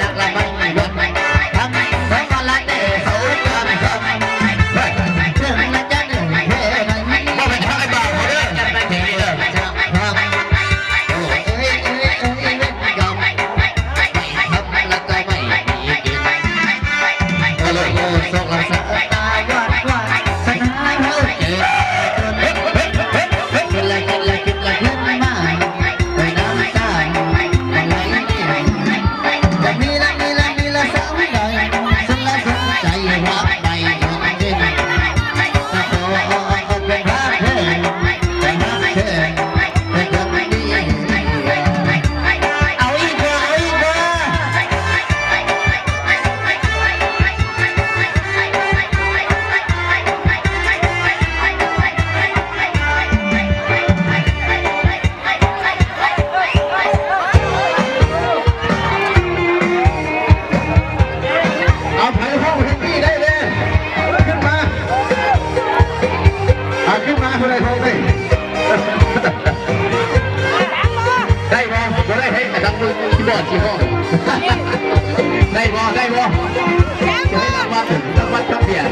ນັກລະໄມວັດທຳ ຂອງມາລາເຕສາຈອມຄຳ ເຖິງລະຈັນເທໄນ ບໍ່ແມ່ນທາງໄອ້ບ່າວເຂົາເດີ ເພງນີ້ເດີ ຈາກຄວາມ ໂອ້ ເອີຍ ເອີຍ ເອີຍ ເວັນກຳ ໄມ້ທຳລະກະໄມ້ດີກິນ ໂອ້ໂລ ໂລ ໂຊກລະສາຕາວັດວາສະໜາເຮົາເກີດ ຂຶ້ນລະ ຂຶ້ນລະ ຂຶ້ນລະ ຂຶ້ນມາ ໄປນຳທາງ ໄປໄຫຼນີ້ ຈະມີລະ ມີລະ ມີລະສາວໃດ ສຸນລະສົນໃຈ ຮັກໄປຈົນເປັນ ສະໂພກເປັນພະເທີ ໄປຮັກເທີ ເປັນຄົນດີ ເອົາອີກບໍ່ ເອົາອີກບໍ່? ເອົາ ໃຜຮ້ອງເພງນີ້ໄດ້ແດ່ ຂຶ້ນມາ ອ່າ ຂຶ້ນມາ ຜູ້ໃດຮ້ອງໄດ້ ໄດ້ບໍ່? ບໍ່ໄດ້ ໃຫ້ອາຈານມືຄີບອດຊິຮ້ອງ ໄດ້ບໍ່? ໄດ້ບໍ່? ຊິໃຫ້ລາງວັນ ລາງວັນກັບເບຍ